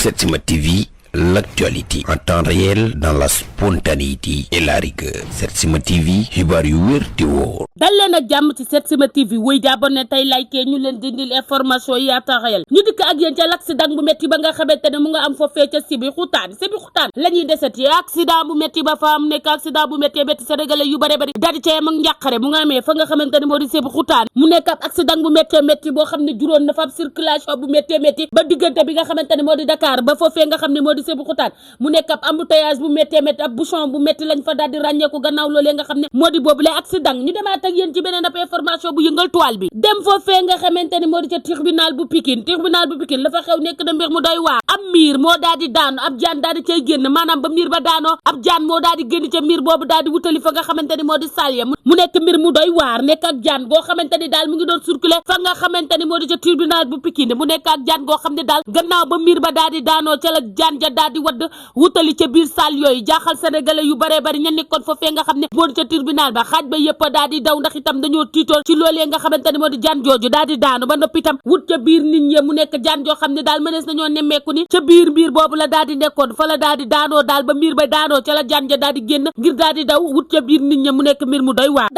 Setsima TV, l'actualité en temps réel dans la spontanéité et la rigueur. Setsima TV, xibaar yu wér te wóor. dal leen ak jàmm ci Setsima TV wéy di abonné tey like ñu leen dindil information yi à temps réel ñu dikk ak yéen ca l'accident bu metti ba nga xamante ne mu nga am foofee ca Sébikotane la ñuy deseti accident bu metti ba fa am nekk accident bu metti sénégalais yu bare bari daal di ca yam ak njàqare mu nga amee fa nga xamante ne moo di Sébikotane mu nekk ab accident bu metti boo xam ne juróon na fa ab circulation bu metti ba diggante bi nga xamante ne moo di Dakar ba foofee nga xam ne moo di Sébikotane mu nekk ab embouteillage bu metti ab bouchon bu metti lañ fa daal di ràññeeku gannaaw loolee nga xam ne moo di boobu lay accident ñu demaat ak yéen ci beneen ab information bu yëngal toile bi dem foofee nga xamante ne moo di ca tribunal bu Pikine la fa xew nekk na mbir mu doy waar ab miir moo daal di daanu ab jaan daal di cay génn maanaam ba miir ba daanoo ab jaan moo daal di génn ca miir boobu daal di wutali fa nga xamante ni moo di salya mu nekk mbir mu doy waar nekk ak jaan goo xamante ni daal mu ngi doon circuler fa nga xamante ni moo di ca tribunal bu Pikine mu nekk ak jaan goo xam ne daal gannaaw ba miir ba daal di daanoo ca la jaan ja daal di wadd wutali ca biir salle yooyu jaaxal sénégalais yu bare bari ña nekkoon foofee nga xam ne moo di ca tribunal ba xaaj ba yëpp daal di daw ndax itam dañoo tiitoon ci loolee nga xamante ni moo di jaan jooju daal di daanu ba noppi itam wut ca biir nit ñi mu nekk jaan joo xam ne daal mënees nañoo nemmeeku ni ca biir boobu la daal di nekkoon fa la daal di daanoo daal ba miir ba daanoo ca la jaan ja daal di génn ngir daal di daw wut ca biir nit ñi mu nekk mbir mu doy waar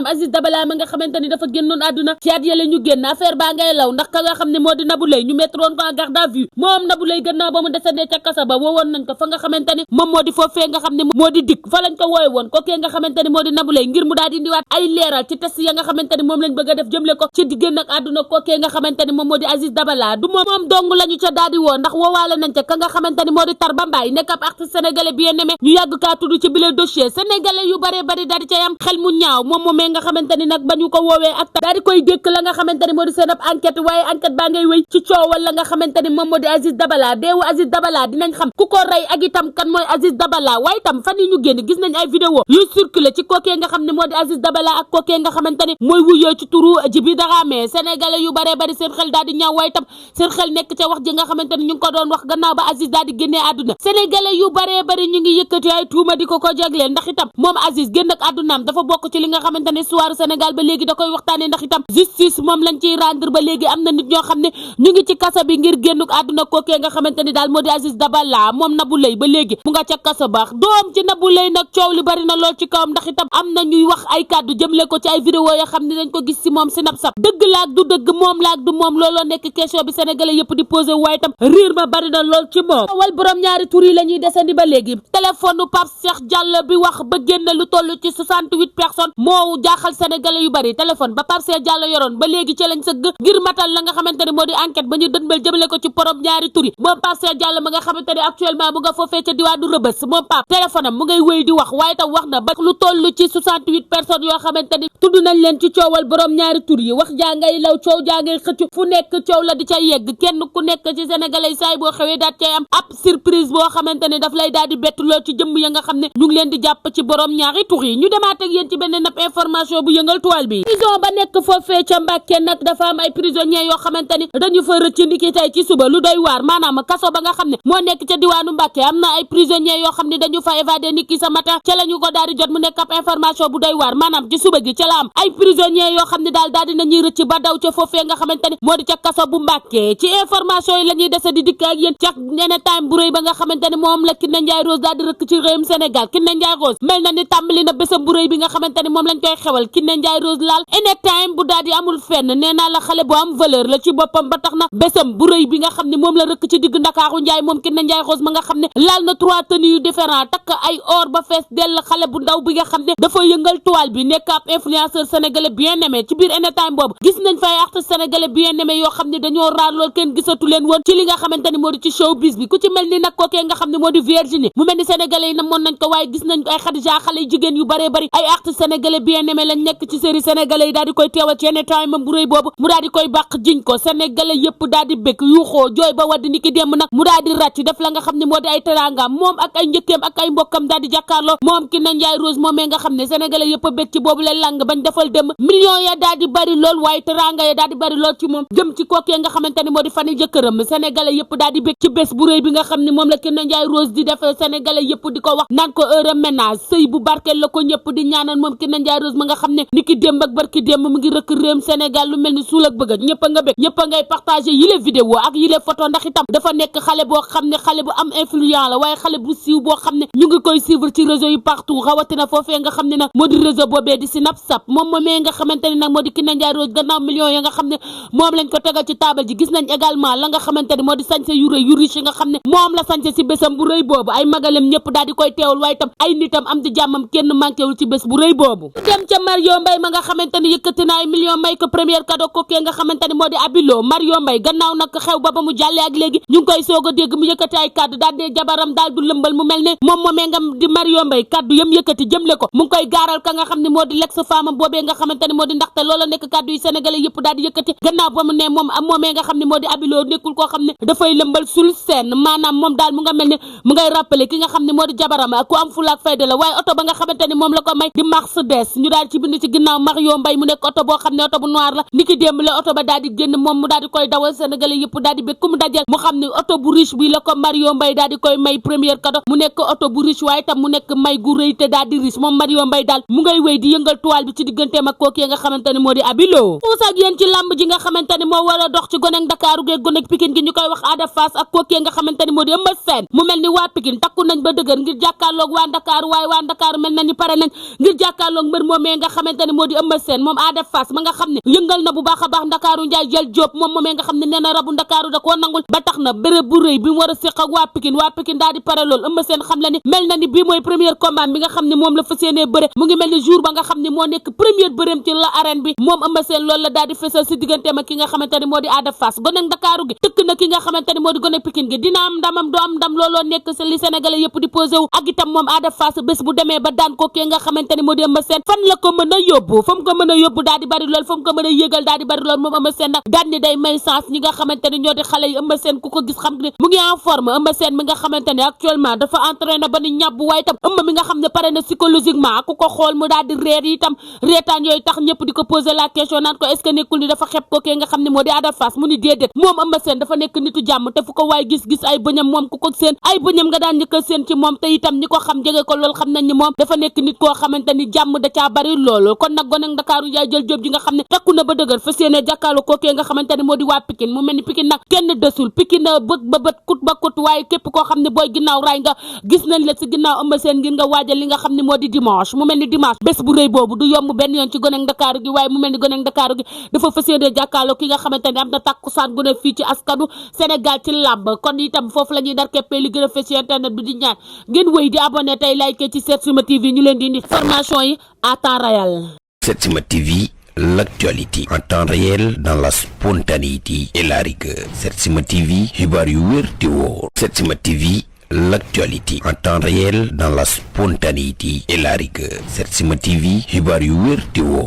Aziz Dabala ma nga xamante ni dafa génnoon àdduna ci at yële ñu génn affaire baa ngay law ndax ka nga xam ne moo di Nabou Leye ñu mettroon ko en garde à vue moom Nabou Leye gannaaw ba mu desandee ca kasa ba woowoon nañ ko fa nga xamante ni moom moo di foofee nga xam ne moo di dikk fa lañ ko woowe woon kookee nga xamante ni moo di Nabou Leye ngir mu daal di indiwaat ay leeral ci test ya nga xamante ni moom lañ bëgg a def jëmle ko ci diggéen ak àdduna kookee nga xamante ni moom moo di Aziz Dabala du moom dong lañu ca daal di woo ndax woowaale nañ ca ka nga xamante ni moo di Tarba Mbaye nekk ab artiste sénégalais bien aimé ñu yàgg kaa tudd ci bile dossier sénégalais yu bare bari daal di cay am xel mu ñaaw moom moomee nga xamante ni nag ba ñu ko woowee ak daal di koy dékk la nga xamante ni moo di seen ab enquête waaye enquête baa ngay wéy ci coowal la nga xamante ni moom moo di Aziz Dabala deewu Aziz Dabala dinañ xam ku ko rey ak itam kan mooy Aziz Dabala waaye itam fan yi ñu génn gis nañ ay vidéo yu circulé ci kookee nga xam ne moo di Aziz Dabala ak kookee nga xamante ni mooy wuyoo ci turu Djiby Dramé sénégalais yu bare bari seen xel daal di ñaaw waaye itam seen xel nekk ca wax ji nga xamante ni ñu ngi ko doon wax gannaaw ba Aziz daal di génnee àdduna sénégalais yu bare bari ñu ngi yëkkati ay tuuma di ko jagleel ndax itam moom Aziz génn ak àddunaam dafa bokk ci li nga xamante ne histoire Sénégal ba léegi da koy waxtaane ndax itam justice moom lañ ciy rendre ba léegi am na nit ñoo xam ne ñu ngi ci kasa bi ngir génnuk àdduna kookee nga xamante ni daal moo di Aziz Dabala moom Nabou Leye ba léegi mu nga ca kasa baax doom ci Nabou Leye nag coow li bari na lool ci kawam ndax itam am na ñuy wax ay kàddu jëmle ko ci ay vidéo yoo xam ne dañ ko gis ci moom Snapchat dëgg laak du dëgg moom laak du moom looloo nekk question bi sénégalais yëpp di posé waaye itam riir ma bari na lool ci moom wal borom ñaari tur yi la ñuy desandi ba léegi téléphone Pape Cheikh Diallo bi wax ba génn lu toll ci 68 personnes moo jaaxal sénégalais yu bari téléphone ba Pape Cheikh Diallo yoroon ba léegi ci lañ sëgg ngir matal la nga xamante ne moo di enquête ba ñu dënbal jëmale ko ci borom ñaari tur yi moom Pape Cheikh Diallo ma nga xamante ne actuellement mu nga foofee ca diwaanu Rëbës moom Pape téléphone am mu ngay wéy di wax waaye tam wax na ba lu toll ci 68 personnes yoo xamante ni tudd nañ leen ci coowal borom ñaari tur yi wax jaa ngay law coow jaa ngay xëcc fu nekk coow la di ca yegg kenn ku nekk ci sénégalais saay boo xewee daat cay am ab surprise boo xamante ne daf lay daal di bett lool ci jëmm ya nga xam ne ñu ngi leen di jàpp ci borom ñaari tur yi ñu demaat ak yéen ci beneen ab information bu yëngal toile bi prison ba nekk foofee ca Mbàkke nag dafa am ay prisonniers yoo xamante ni dañu fa rëcc ndiki tey ci suba lu doy waar maanaam kaso ba nga xam ne moo nekk ca diwaanu Mbàkke am na ay prisonniers yoo xam ne dañu fa évadé niki sa matin ca la ñu ko daal di jot mu nekk ab information bu doy waar maanaam ci suba gi ca la am ay prisonniers yoo xam ne daal dinañuy rëcc ba daw ca foofee nga xamante ni moo di ca kaso bu Mbàkke ci information yi la ñuy dese di dikk ak yéen ca anytime bu rëy ba nga xamante ni moom la Kiné Ndiaye Rose daal di rëkk ci réewum Sénégal Kiné Ndiaye Rose mel na ni tàmbali na bésam bu rëy bi nga xamante ni moom lañ koy xewal Kiné Ndiaye Rose laal anytime bu daal di amul fenn nee naa la xale bu am valeur la ci boppam ba tax na bésam bu rëy bi nga xam ne moom la rëkk ci digg Ndakaaru Njaay moom Kiné Ndiaye Rose ma nga xam ne laal na 3 tenues yu différent takk ay or ba fees dell xale bu ndaw bi nga xam ne dafa yëngal toile bi nekk ab influenceur sénégalais bien aimé ci biir anytime boobu gis nañ fa ay artiste sénégalais bien aimé yoo xam ne dañoo raar lool kenn gisatu leen woon ci li nga xamante ni moo di ci showbiz bi ku ci mel ni nag kookee nga xam ne moo di Virginie mu mel ni sénégalais yi namoon nañ ko waaye gis nañ ko ay Khadija xale yu jigéen yu bare bari ay artiste sénégalais bien aimé lañ nekk ci série sénégalais yi daal di koy teewal ci anytime bu rëy boobu mu daal di koy bàq jiñ ko sénégalais yëpp daal di békk yuuxoo jooy ba wadd ni ki démb nag mu daal di ràcc def la nga xam ne moo di ay teranga moom ak ay njëkkeem ak ay mbokkam daal di jàkkaarloo moom Kiné Ndiaye Rose moomee nga xam ne sénégalais yëpp a bég ci boobu la lang bañ defal dem millions ya daal di bari lool waaye teranga ya daal di bari lool ci moom jëm ci kookee nga xamante ni moo di Fani jëkkëram sénégalais yëpp daal di bég ci bés bu rëy bi nga xam ne moom la Kiné Ndiaye Rose di def sénégalais yëpp di ko wax naan ko heure ménage sëy bu barkeel la ko ñëpp di ñaanal moom Kiné Ndiaye Rose ma nga xam ne ni ki démb ak barki démb mu ngi rëkk réem Sénégal lu mel ni suul ak bëgg ñëpp a nga bég ñëpp a ngay partagé yile vidéo ak yile photo ndax itam dafa nekk xale boo xam ne xale bu am influent la waaye xale bu siiw boo xam ne ñu ngi koy suivre ci réseau yi partout rawatina foofee nga xam ne nag moo di réseau boobee di Snapchat moom moomee nga xamante ne nag moo di Kiné Ndiaye Rose gannaaw millions ya nga xam ne moom lañ ko tegal ci taabal ji gis nañ également la nga xamante ne moo di sañse yu rëy yu riche yi nga xam ne moom la sañse ci bésam bu rëy boobu ay magalem ñëpp daal di koy teewul waaye itam ay nitam am di jàmmam kenn manqué wul ci bés bu rëy boobu dem ca Mario Mbaye ma nga xamante ne yëkkati na ay millions may ko premier cadeau ko kee nga xamante ne moo di Abilo Mario Mbaye gannaaw nag xew ba mu jàllee ak léegi ñu ngi koy soog a dégg mu yëkkati ay kaddu daal di jabaram daal du lëmbal mu mel ne moom moomee nga di Mario Mbaye kaddu yëm yëkkati jëmle ko mu ngi koy gaaral ka nga xam ne moo di l'ex femme boobee nga xamante ne moo di ndaxte loola nekk kaddu yi sénégalais yëpp daal di yëkkati gannaaw ba mu ne moom moomee nga xam ne moo di Abilo nekkul koo xam ne dafay lëmbal sul seen maanaam moom daal mu nga mel ne mu ngay rappelé ki nga xam ne moo di jabaram ku am fulaak fayda la waaye oto ba nga xamante ne moom la ko may di Mercedes ñu daal ci bind ci ginnaaw Mario Mbaye mu nekk oto boo xam ne oto bu noir la niki démb la oto ba daal di génn moom mu daal di koy dawal sénégalais yëpp daal di bég ku mu dajal mu xam ne oto bu riche bi la ko Mario Mbaye daal di koy may premier cadeau mu nekk oto bu riche waaye tam mu nekk may gu rëy te daal di riche moom Mario Mbaye daal mu ngay wéy di yëngal toile bi ci digganteem ak kooku nga xamante ne moo di Abilo uus ak yéen ci lamb ji nga xamante ne moo war a dox ci gonek Dakar geeg gonek Pikine gi ñu koy wax Ada Fass ak kooku nga xamante ne moo di Eumeu Sène mu mel ni waa Pikine takku nañ ba dëgër ngir jàkkaarloog waa Dakar waaye waa Dakar mel na ni pare nañ ngir jàkkaarloog mbër moomee nga xamante ne moo di Eumeu Sène moom Ada Fass ma nga xam ne yëngal na bu baax a baax Ndakaaru Njaay jël Jóob moom moomee nga xam ne nee na rabu Ndakaaru da koo nangul ba tax na béréb bu rëy bi mu war a séq ak waa Pikine daal di pare lool Eumeu Sène xam la ni mel na ni bii mooy premier combat bi nga xam ne moom la fas yéenee bëre mu ngi mel ni jour ba nga xam ne moo nekk premier bërëm ci la arène bi moom Eumeu Sène loolu la daal di fësal si digganteem ak ki nga xamante ne moo di Ada Fass gone Ndakaaru gi tëkk na ki nga xamante ne moo di gone Pikine gi dina am ndamam du am ndam looloo nekk si li sénégalais yëpp di posé wu ak itam moom Ada Fass bés bu demee ba daan ko ki nga xamante ne moo di Eumeu Sène fan la ko mën a yóbbu fa mu ko mën a yóbbu daal di bari lool fa mu ko mën a yëgal daal di bari lool moom Eumeu Sène nag daal ni day may chance ñi nga xamante ne ñoo di xale yi Eumeu Sène ku ko gis xam ne mu ngi en forme Eumeu Sène mi nga xamante ne actuellement dafa entraîné ba ni ñàbb waaye itam Eumeu mi nga xam ne pare na psychologiquement ku ko xool mu daal di reer yi itam reetaan yooyu tax ñëpp di ko poser la question naan ko est-ce que nekkul ni dafa xeeb ko kee nga xam ne moo di Ada Fass mu ni déedéet moom Eumeu Sène dafa nekk nitu jàmm te fu ko waay gis-gis ay bëñam moom ku ko seen ay bëñam nga daan njëkk a seen ci moom te itam ñi ko xam jege ko lool xam nañ ni moom dafa nekk nit koo xamante ni jàmm da caa bari loolu kon nag gone Ndakaaru Njaay jël Jóob ji nga xam ne takku na ba dëgër fas yéene jàkkaarloo kookee nga xamante ne moo di waa Pikine mu mel ni Pikine nag kenn desul Pikine bët ba bët kut ba kut waaye képp koo xam ne booy ginnaaw raay nga gis nañ la si ginnaaw Eumeu Sène ngir nga waajal li nga xam ne moo di dimanche mu mel ni dimanche bés bu rëy boobu du yomb benn yoon ci gone Ndakaaru gi waaye mu mel ni gone Ndakaaru gi dafa fas yéene jàkkaarloo ki nga xamante ne am na takkusaan gu ne fii ci askanu Sénégal ci làmb kon itam foofu la ñuy dar keppee li gën a fës ci internet bi di ñaan ngeen wéy di abonné tey like ci Setsima TV ñu leen di indi formation yi à temps réel. Setsima TV, l'actualité en temps réel dans la spontanéité et la rigueur. Setsima TV, xibaar yu wér te wóor. Setsima TV, l'actualité en temps réel dans la spontanéité et la rigueur. Setsima TV, xibaar yu wér te wóor.